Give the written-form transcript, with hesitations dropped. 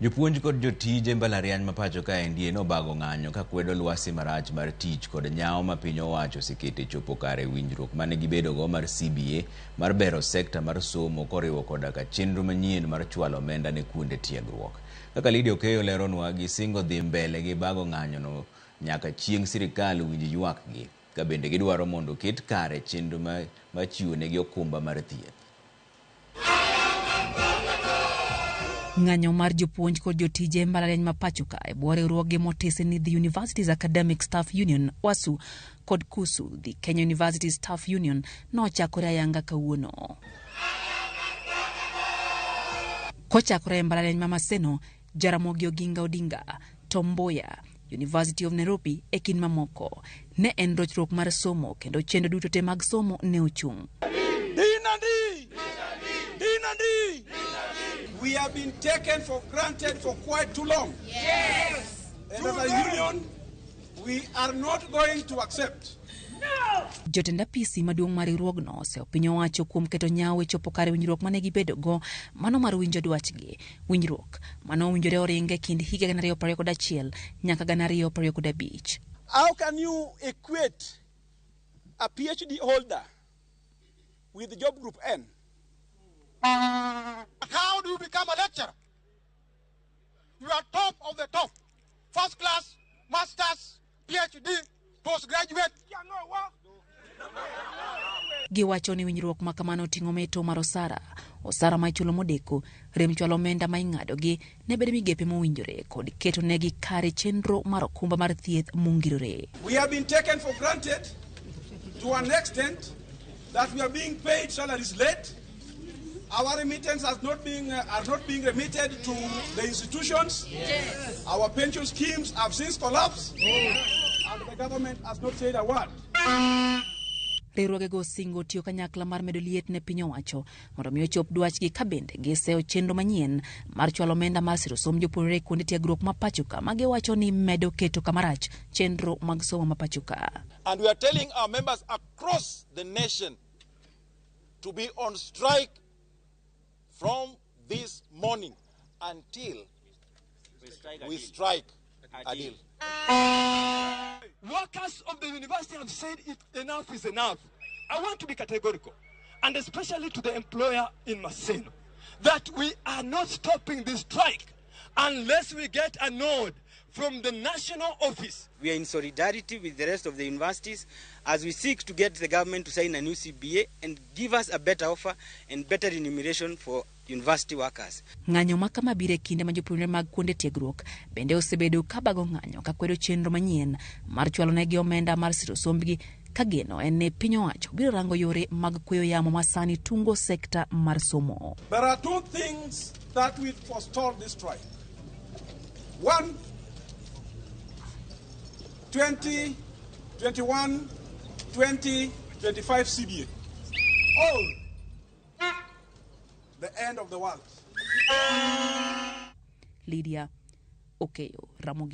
Jopuonj kod jotije mbalariany ma pacho kaendi nobago ng'anyo ka kwedo lwasi marach mar tich kod nyawo ma piny owacho oseketo e chopo kare winjruok mane gibedogo mar CBA mar bero sekta mar somo koriwo koda ka chenro manyien mar chwalo omenda ne kuonde tiegruok. Kaka Lydia Okeyo leronwa, gisingo dhi mbele gi bago ng'anyono nyaka chieng' sirikal winj ywakgi, ka bende gidwaro mondo oket kare chenro ma chiwonegi okumba mar thieth. Ng'anyo mar jopuonj kod jotije mbalariany ma pacho ka e bwo riwruoge motisi ni The Universities Academic Staff Union WASU kod KUSU, The Kenya University Staff Union, nochakore ayanga kawuono. Kochakore e mbalariany ma Maseno, Jaramogi Oginga Odinga, Tom Mboya, University of Nairobi e kind mamoko. Ne en rochruok mar somo kendo chenro duto te mag somo ne ochung'. We have been taken for granted for quite too long. Yes. And as a union, we are not going to accept. No. Jotend apisi maduong' mar riwruogno oseyo piny owacho kuom keto nyawo e chopo kare winjruok mane gibedogo mano mar winjo dwachgi. Winjruok mano owinjore oringe e kind higa 2021 nyaka 2025. How can you equate a PhD holder with job group N? How do you become a lecturer? You are top of the top. First class, masters, PhD, postgraduate. Giwacho ni winjruok ma kamano oting'o meto mar osara, osara ma ichulo modeko, rem chwalo omenda ma ing'adogi ne bedo migepe mowinjore kod keto negi kare chenro mar okumba mar thieth mongirore. We have been taken for granted to an extent that we are being paid salaries late. Our remittance has not been, are not being remitted to the institutions. Yes. Our pension schemes have since collapsed. And the government has not said a word. Riwruogego osingo tiyo kanyakla mar medo liet ne piny owacho mondo mi ochop dwachgi ka bende giseyo chenro manyien mar chwalo omenda mar siro somb jopuonjre e kuonde tiegruok ma pacho ka ma giwacho ni medo keto kamarach chenro mag somo ma pacho ka. And we are telling our members across the nation to be on strike from this morning until we strike a deal. Workers of the university have said it, enough is enough. I want to be categorical, and especially to the employer in Maseno, that we are not stopping this strike unless we get a nod from the national office. We are in solidarity with the rest of the universities as we seek to get the government to sign a new CBA and give us a better offer and better remuneration for university workers. Ng'anyo ma kama biro e kinde ma jopuonjre mag kuonde tiegruok bende osebedo ka bago ng'anyo ka kwedo chenro manyien mar chwalo negi omenda mar siro sombgi ka geno en ni piny owacho biro rango yore mag kweyo yamo ma sani tungo sekta mar somo. There are two things that will forestall this strike. One, 2021, 2025 CBA. All the end of the world. Lydia Okeyo, Ramogi.